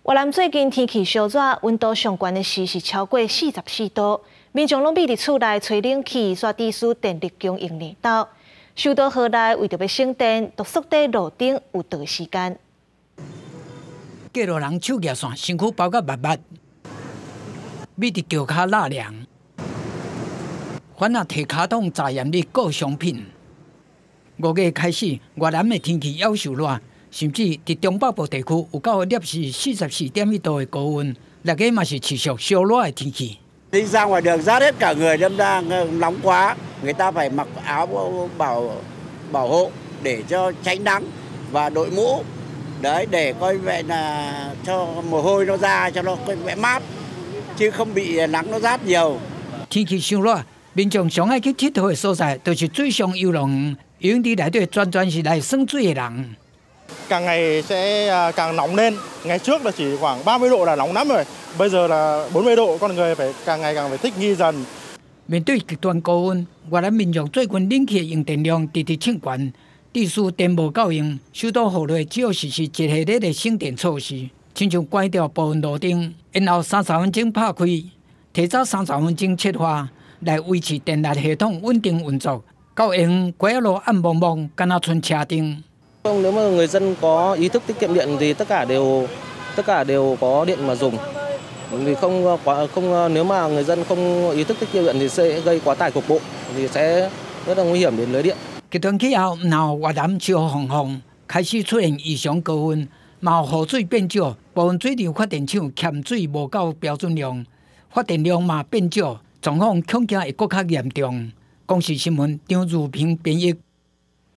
越南最近天氣燒熱，溫度上懸的時是超過44度，民眾攏覕佇厝內吹冷氣，煞致使電力供應亂斗。首都河內為著欲省電，都縮短路燈有燈時間。過路人手舉傘，身軀包甲密密，覕佇橋跤納涼，反仔提跤桶查驗咧購商品。5月開始，越南的天氣猶受熱，甚至佇中北部地區有到攝氏44.1度的高溫。6月嘛是持續燒熱的天氣。 Đi ra ngoài đường rát hết cả người, đâm ra nóng quá, người ta phải mặc áo bảo bảo hộ để cho tránh nắng và đội mũ đấy để coi vậy là cho mồ hôi nó ra cho nó coi vẻ mát chứ không bị nắng nó rát nhiều。天氣傷熱，民眾上愛去𨑨迌的所在，就是水上遊樂園，因為佇內底全全是來耍水的人。 Càng ngày sẽ càng nóng lên. Ngày trước là chỉ khoảng 30 độ là nóng lắm rồi. Bây giờ là 40 độ, con người phải càng ngày càng phải thích nghi dần. 面對極端高溫，越南民眾最近冷氣的用電量直直衝懸，致使電無夠用，首都河內只好實施一系列的省電措施，親像關掉部分路燈，延後30分鐘拍開，提早30分鐘切換，來維持電力系統穩定運作。到下昏街仔路暗濛濛，敢若賰車燈。 Không, nếu mà người dân có ý thức tiết kiệm điện thì tất cả đều có điện mà dùng. Thì không quá không nếu mà người dân không ý thức tiết kiệm điện thì sẽ gây quá tải cục bộ thì sẽ rất là nguy hiểm đến lưới điện. 極端氣候毋但越南燒紅紅，開始出現異常高溫，嘛雨水變少，部分水力發電廠欠水無夠標準量，發電量嘛變少，狀況恐驚會閣較嚴重。公視新聞張如平編譯。